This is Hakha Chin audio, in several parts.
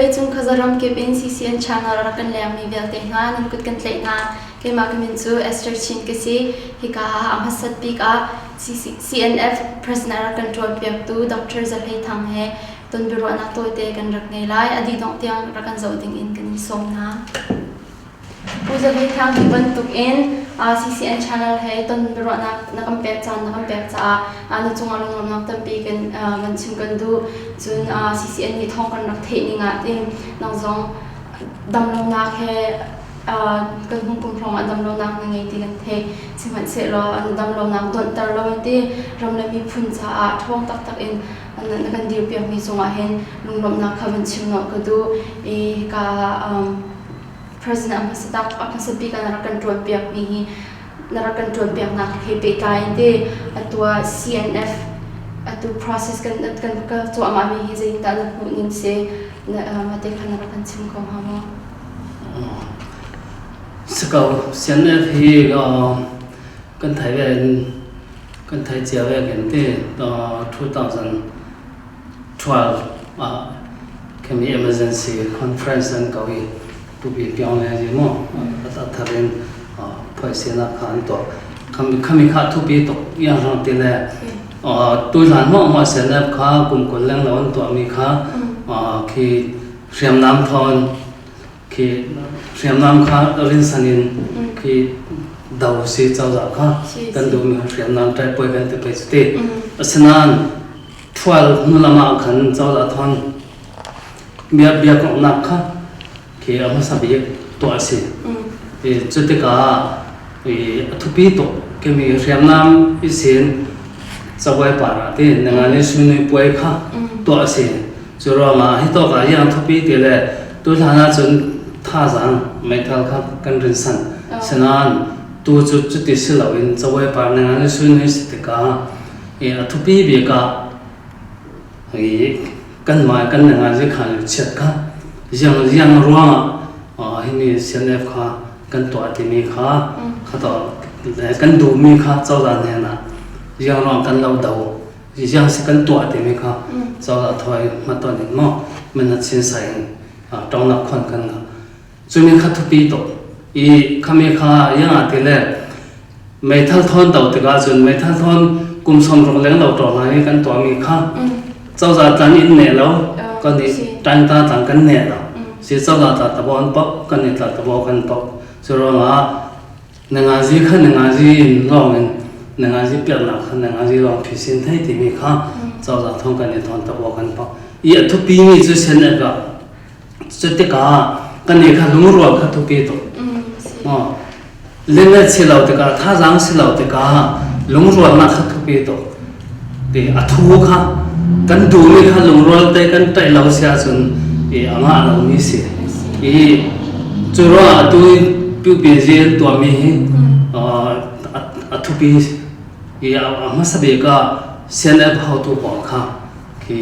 Vawleicung khuaza ramkip in CCN channel a rak kan lengmi vialte hna nan kut kan tlaih hna. Keimah ka min cu Esther Chin ka si. Hika ah a hmasat bik ah CNF President a rak kan ṭuanpiaktu Dr. Za Hlei Thang he tonbiaruahnak tawite kan rak ngei lai. A dih dongh tiang rak kan zoh ding in kan in sawm hna. Pu Za Hlei Thang hi bantuk in CCN channel he tonbiaruahnak na kan pek caan na kan pek caah na cungah lunglawmhnak tampi kan van chim kan duh. Cun CCN nih thawng kan rak theih ning ah tin nang zong damlonak he kan hung kum hrawng ah damlonak na ngei ti kan theih. Sihmanhsehlaw an damlonak donhter lo an ti ram le miphun caah ṭhawng taktak in na kan dirpiakmi cungah hin lunglawmhnak kha van chim nolh ka duh. I hika President a hmasa tak a hmasa bik ah na rak kan ṭuanpiakmi hi na rak kan ṭuanpiaknak he pehtlai in ti atu ah CNF atu process kan kan kal cuahmahmi hi zeitindah na hmuh ning si mate kha na rak kan chim ko hnga maw? Si ko CNF hi kan thai ve kan thai cia ve kan ti 2012 ah khami emergency conference an ko i tupi piang le ji mo a thar in phoisinak kha an tuah khami khami kha thupi tuk yang rang ti le tu hlan mo mo CNF kha kum kul leng lo an tuah mi kha khi hriamnam thon khi hriamnam kha rinsan in khi do si cozah kha kan duh mi hriamnam tai poi kan ti pe ti asinain thual hnu lam ah khan cozah thon bia bia kongnak kha khi a hmasa bik tuah a si i cu tikah i a thupi tuk kemi hriamnam i sin cabuai par ah ti nanga ni sui puai kha tuah a si cu ruangah hi tawk ah yang thupi ti le tu hlan ah cun thazaang meithal kha kan rin san sinain tu cu cuti si loin cabuai par nanga ni sui nui si tikah i a thupi bik ah i kanmah kan nangan kha chiat kha ziang ziang ruangah himi CNF kha kan tuah timi kha kha to kan duhmi kha cozah hnen ah ziang ruang kan lo do ziang si kan tuah timi kha cozah thoi hmaton in mo man chin sai in tongnak khon kan cumi kha thupi tuk i khami kha yang ah ti le meithal thawn do tikah cun meithal thawn kum 60 leng lo ṭawng hna i kan tuahmi kha cozah tlang in ne lo kan i tangta tlang kan ne lo si cozah tla tabo an pok kan i tla tabo kan pok cu ruangah nangazi kha nangazi in lawng in nangazi piaknak kha nangazi lawng phisin thei timi kha cozah thong kan i thawn tabo kan pok i a thupi mi cu sen ka Cu tikah kan i kha lungrual kha thupi tuk. Linet si lo tikah thazaang si lo tikah lungrualnak kha thupi tuk. Ti a thu kha kan duhmi kha lungrual te kan ṭaih lo si ahcun i a ngah lomi si. I cu ruangah atu piupi zi an tuahmi hi a thupi i a hmasa bik ah CNF hotu pawl kha khi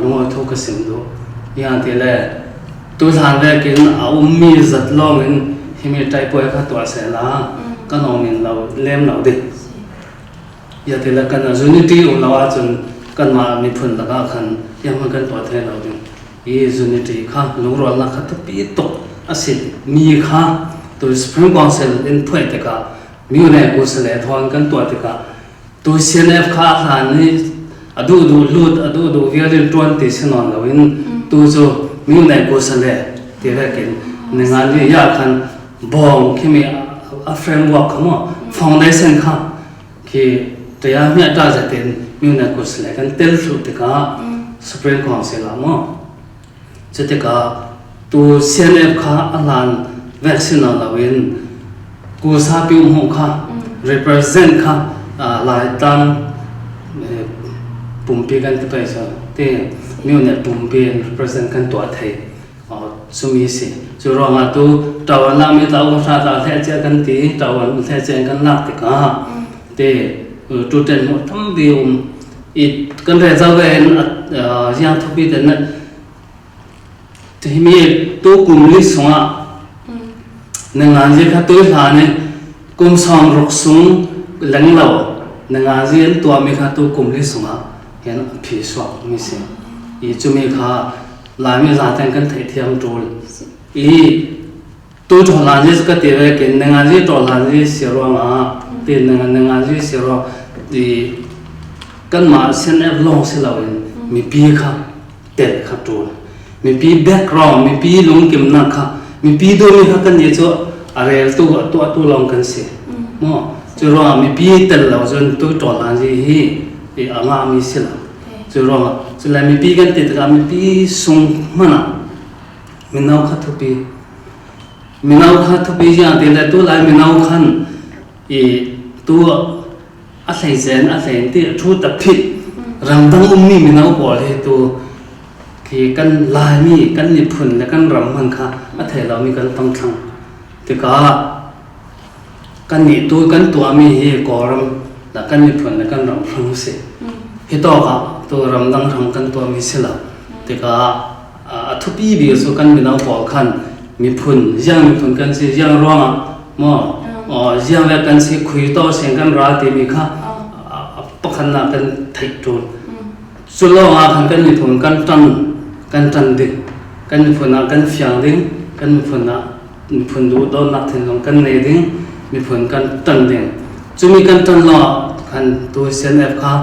lungawi tho ka sim duh. Iang ti le tuhlan vekin a ummi zat lawng in himi ṭaipuai kha tuah sehla kan om in lo lem lo ding. Ya ti le kan unity um lo ahcun kanmah miphun lakah khan yang kan tuah thai lo ding. I unity kha lungrualnak kha tupi tuk a si mi kha tu Supreme Council in phuai tikah mi le kusale thawng kan tuah tikah Tu CNF kha a hlan i a duh duh lut a duh duh vial in ṭuan ti si nawn loin tu cu mi ko sale ti vekin ninga ni ya khan bawng khimi a framework kha mo foundation kha khi taya mya ta zatin mi ne ko sale kan tel thlu tikah Supreme Council ah mo Cutikah tu CNF kha a hlan vaccine loin kusa piu kha represent kha Laitlang pumpi kan ti pei so ti myo pumpi in represent kan tuah thei sumi si cu ruangah tu ṭawan la mi tlau hra tla hle che kan ti ṭawan hle che kan lak tikah te tu ten mu tampi um i kan re zau ve in yang thupi ten himi tu kum li sungah na ngan zi kha tu hlan in kum sawm ruk sung leng lo na ngan zi an tuah mi kha tu kum li sungah hin phi suak mi si i chumi kha. Laimi zaten kan theihthiam ṭul. I tu ṭhawhlan hi ka ti ve kin ningazi ṭawhlan hi si ruangah ti ningazi si ruang i kanmah CNF lawng si loin mipi kha tel kha ṭul. Mipi background, mipi lungkimnak kha mipi duhmi kha kan nih cu a reltu a tuahtu lawng kan si. Maw cu ruangah mipi tel lo cun tu ṭawhlan hi hi a ngahmi si lo. Cu ruangah cule mipi kan ti tikah mipi sung hmanh ah mino kha thupi mino kha thupi ziang ti le tu lai mino khan i tu a hleizen a hlein ti thu ta phit ramdang ummi mino pawl hi tu khi kan Laimi kan miphun le kan ram hman kha a thei lomi kan tong thlang tikah Kannih tu kan tuahmi hi Kawlram le kan miphun le kan ram hram a si. Hi tawk ah tu ramdang ram kan tuahmi si lo. Tikah a thupi bik cu kan mino pawl khan miphun, ziang miphun kan si, ziang ruangah maw ziang le kan si khui to seng kan ra timi kha pakhatnak kan theih ṭul. Cu lawng ah khan kan miphun kan ṭan kan ṭan ding, kan miphun ah kan fiang ding, kan miphun ah miphun duhdawtnak thinlung kan nei ding miphun kan ṭan ding cumi kan ṭan lo khan tu CNF kha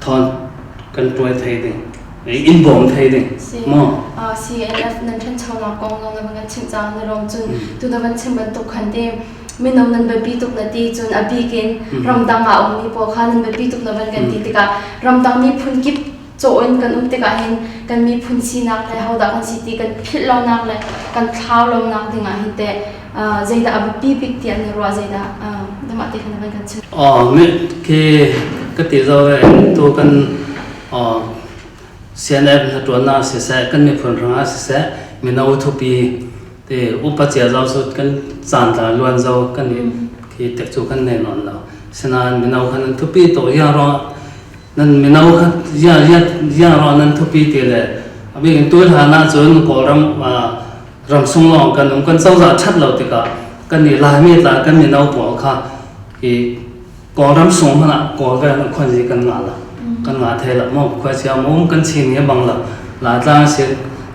thawn kan tuai thei ding in bawm thei ding mo CNF nan ṭhanchonak kong zong na van kan chimh cang na rom cun tu na van chim bantuk khan te mino nan biapi tuk na ti cun a bik in ramdang ah ummi pawl kha nan biapi tuk na van kan ti tikah ramdang miphun kip caw in kan um tikah hin kan miphun sinak le hodah kan si ti kan philh lonak le kan thlau lonak dingah hin teh zeidah a biapi bik tiah na ruah zeidah namah te khan van kan chim. Oh mi khi ka ti zo ve tu kan CNF na tuan na siseh kan miphun rangah siseh mino thupi te upa cia zo su kan caan tla luan zo kan i khi tek cu kan nei non lo sinain mino khan an thupi to yang ro Nan mino kha ziang ruah nan thupi ti le a bik in tu hlan ahcun Kawlram ram sung lawng kan um kan cozah ṭhat lo tikah kan i Laimi tla kan mino pawl kha i Kawlram sung hmanh ah Kawl ve an khuanzi kan ngah lo kan ngah thai lo maw khuachia mum kan chin hi bang lo Laitlang si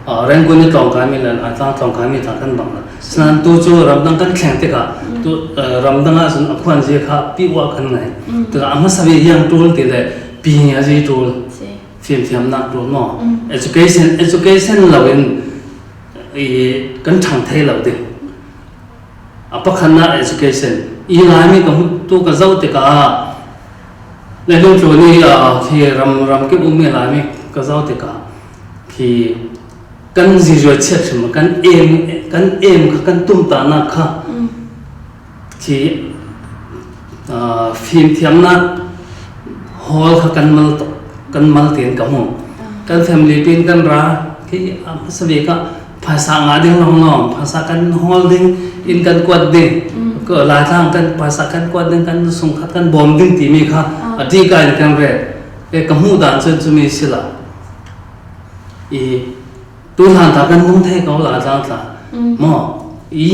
Rangoon i tlawng kaimi le Laitlang tlawng kaimi tla kan bang lo Sinain tu cu ramdang kan thleng tikah tu ramdang ah cun a khuanzi kha pi uah kan ngei. Tikah a hmasa bik yang ṭul ti le pi a zi ṭul fimthiamnak ṭul maw education education loin i kan ṭhang thei lo ding. A pakhatnak education i Laimi ka tu ka zoh tikah le lungtlu nih khi ram ramkip ummi Laimi ka zoh tikah khi kan zizuai chiat hrim kan em kan em kha kan tumtahnak kha khi fimthiamnak hall kha kan mal kan mal tein ka hmu kan family pin kan ra khi hmasa bik ah phaisa ngah ding long long phaisa kan hawl ding in kan kuat ding ko laitlang kan phaisa kan kuat ding kan sungkhat kan bawm ding timi kha a ti ka in kan re ka hmuh dan cun cumi sila I tuhlan ta kan nung thei ko la tlang tla maw i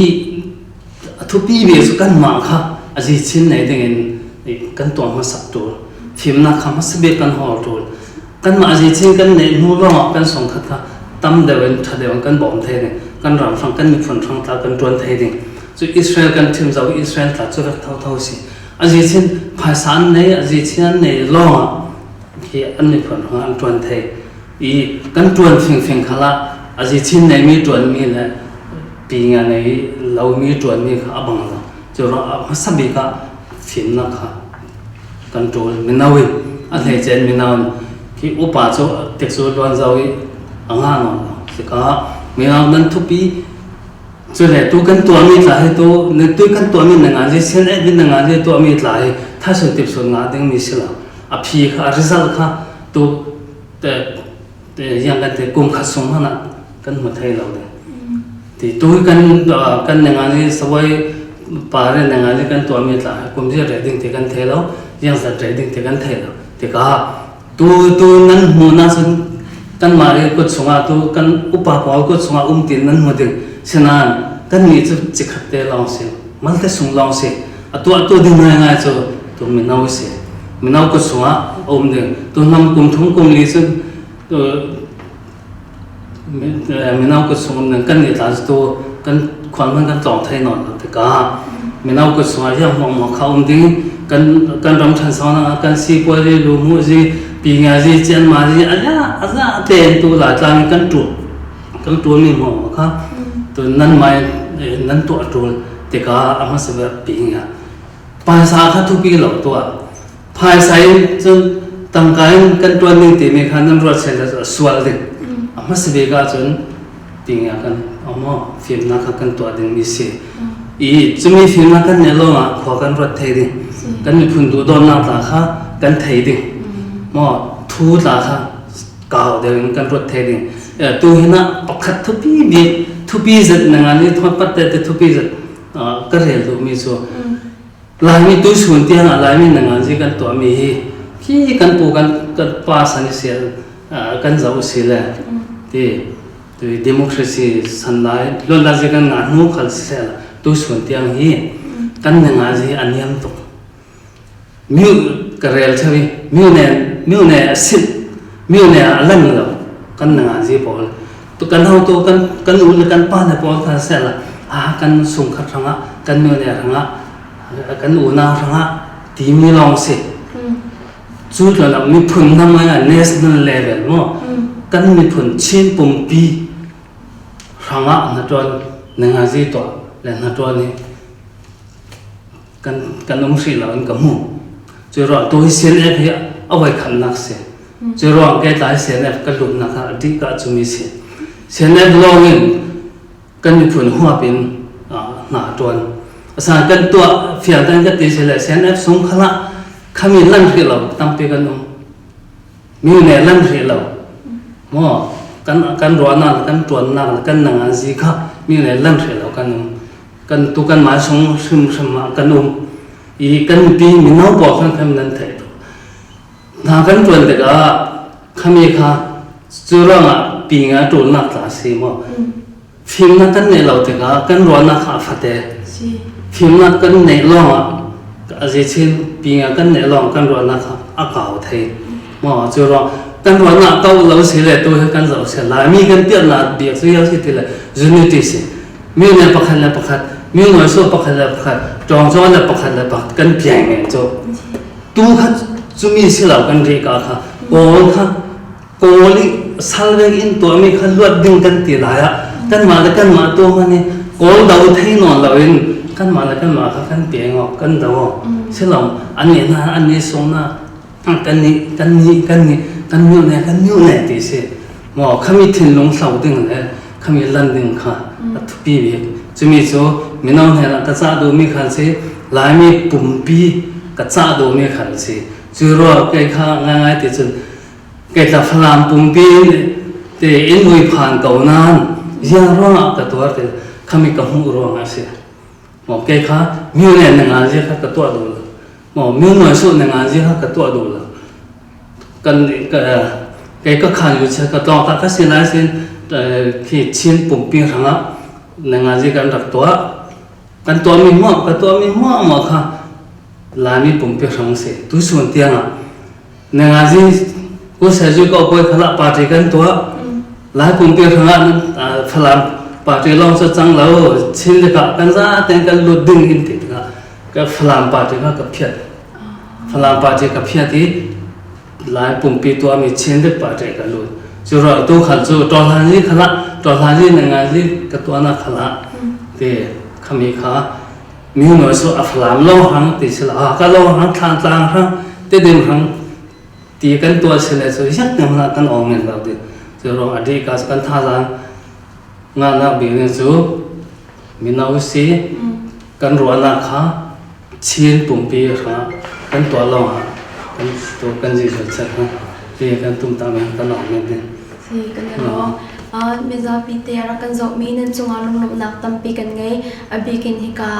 a thupi ve cu kanmah kha a zi chin nei ding in kan tuah hmasak tul fimnak kha hmasa bik kan hawl tul kanmah zi chin kan neih hnu lawngah kan sungkhat kha tam deuh in ṭha deuh in kan bawm thei ding kan ram hrang kan miphun hrang tla kan ṭuan thei ding cu Israel kan thim zo Israel tla cu rak tho tho si a zi chin phaisa an nei a zi chin an nei lawngah hi an miphun hrang an ṭuan thei i kan ṭuan fingfing khal ah a zi chin neimi ṭuanmi le pi nga nei lomi ṭuanmi kha a bang lo cu ruang ah hmasa bik ah fimnak kha kan ṭul mino in a hleice in mino in khi upa cu tik cu luan zau i a ngah nawn lo tikah mino nan thupi cu le tu kan tuahmi tla hi tu na tu kan tuahmi na nga zi sen na nga zi tuahmi tla hi thasun tipsun nga dingmi si lo a phi kha a result kha tu te te yang kan te kum khat sung hmanh ah kan hmu thei lo de ti tu kan kan nenga ni sawai pare nenga ni kan tuahmi tla kum zi re ding te kan thei lo yang zat re ding te kan thei lo tikah tu tu nan hmu na cun kan mah i kut chungah tu kan upa pawl kut chungah um tin nan hmu ding sinan kan nih cu cikhat te lawng si mal te sung lawng si a tuah tu ding ngaingai cu tu mino si mino kut chungah a um ding tu hnam kum thum kum li cun. Mino kut sung nan kan ni tla tu kan khual man kan tlawng thai non lo tikah mino kut sung ah riang mong mong kha um ding kan kan ram than sau na kan si puai ri lu mu zi pi nga zi chian ma zi aza aza ten tu la tlang kan tu kan tu mi mo kha tu nan mai nan tu atul tikah ama se pi nga paisa kha thu pi lo to Phaisa in cun tangka in kan ṭuan ding timi kha nan ruat sel a sual ding. A hmasa bik ahcun tinga kan maw fimnak kha kan tuah dingmi si. I cumi fimnak kan neih lawngah khua kan ruat thei ding. Kan miphun duhdawnnak tla kha kan thei ding. Maw thu tla kha kau deuh in kan ruat thei ding. Tu hin ah pakhat thupi bik thupi zat na ngan i thawt pat te thupi zat ka rel duhmi cu Laimi tuchun tiang ah Laimi nanganzi kan tuahmi hi khi kan pu kan kan pa san i sial kan zoh si le ti tu democracy san lai luanlazi kan ngah hnu khal sel tuchun tiang hi kan nangazi a niam tuk miu ka rel chawi miu ne miu ne a sit miu ne a lan lo kan nangazi pawl tu kan ho tu kan kan u le kan pa le pawl kha sel a kan sungkhat rangah kan nu ne rangah kan unau rangah timi lawng si cu tlalam miphun nam ah national level mo kan miphun Chin pumpi rangah na tuan na ngazi to le na tuan ni kan kan um hri lo in ka mu cu ruang tu hi CNF hi a voi khamnak si cu ruang ke tlai CNF ka lut nak ah di ka chumi si CNF lawng in kan miphun huap in hna tuan asan kan tuah fiang kan ka ti si le CNF sung khala khami lan hri lo tampi kan um mi ne lan hri lo mo kan kan ruahnak kan tuannak kan nangan zi kha mi ne lan hri lo kan um kan tu kan mah sung hrimhrim ah kan um i kan pi mino pawl khan khan nan theih tu hna kan tuan tikah khami kha cu ruangah pi nga ṭulnak tla si maw fimnak kan neih lo tikah kan ruahnak kha a fate fimnak kan neih lawngah a chin pi nga kan neih lawng kan ruahnak kha a kau thei maw cu ruang kan ruahnak ko lo si le tu hi kan zoh si laimi kan piahnak biak cu si ti le unity si Mi le pakhat le pakhat, mi ngawisaw pakhat le pakhat, ṭawngcaw le pakhat le pakhat kan piang men cu. Tu kha cumi si lo kan ri ka kha kawl kha kawl i salvek in tuahmi kha luat ding kan ti lai ah kanmah le kanmah tu hman i kawl do thei nawn loin kanmah le kanmah kha kan piang awk kan do awk si lo an nih na an nih sung na kan nih kan nih kan nih kan nyu ne kan nyu ne ti si maw khami thinlung hlo ding le khami lan ding kha a thupi bik cumi cu mino hnen ah ka cah duhmi khan si laimi pumpi ka cah duhmi khan si cu ruah kei kha ngai ti cun kei tla falam pumpi te in mui phan ko nan ziang ruangah ka tuar ti khami ka hmuh ruangah si maw kei kha miu ne na ngan zia kha ka tuah duh lo maw miu noi su na ngan zia kha ka tuah duh lo kan kei ka khan yu che ka tlawng ta ka si lai sin khi Chin pumpi hrangah na ngazi kan rak tuah kan tuah mi mo ka tuah mi mo mo kha Laimi pumpi hrang si tu sun tiang ah na ngazi ku se ju ko poi khala party kan tuah Lai pumpi hrangah Falam party long cho chang lo Chin le ka kan za ten kan lut ding in ti ka ka Falam party kha ka phiat Falam party ka phiat i Lai pumpi tuahmi Chinrit party ka lut. Cu ruang tu khal cu ṭawhlan zi khala ṭawhlan zi na ngai zi ka tuahnak khala ti khami kha mi noi su a Falam lo hang ti sila a ka lo hang thlang tlang hang te dim hang ti kan tuah sile cu yak nem la kan ong men lo ti cu ruang a di ka kan thazaang ngahnak bik ni cu mino si kan ruahnak kha Chin pumpi hrangah kan tuah lawngah kan tu kan Jesuh chan ha ti kan tum ta men kan lawng men din. Si kan i lawm. Mizapi te rak kan zohmi nan cungah lunglawmhnak tampi kan ngei. A bik in hika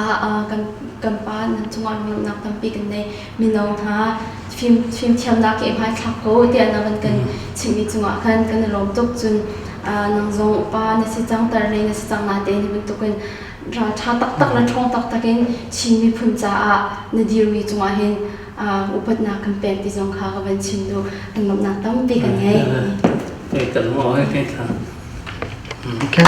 kan kan pa nan cungah lunglawmhnak tampi kan nei. Mino hna fim fimthiamnak ke hmaithlak ko tiah na van kan chimmi cungah khan kan i lawm tuk cun nang zong upa na si cang tar le na si cang na te ni bantukin ṭha taktak le ṭhawng taktak in Chin miphun caah na dirmi cungah hin upatnak kan pek ti zong kha ka van chim duh. Kan lawmhnak tampi kan ngei. Kan mo he kai thla. Okay.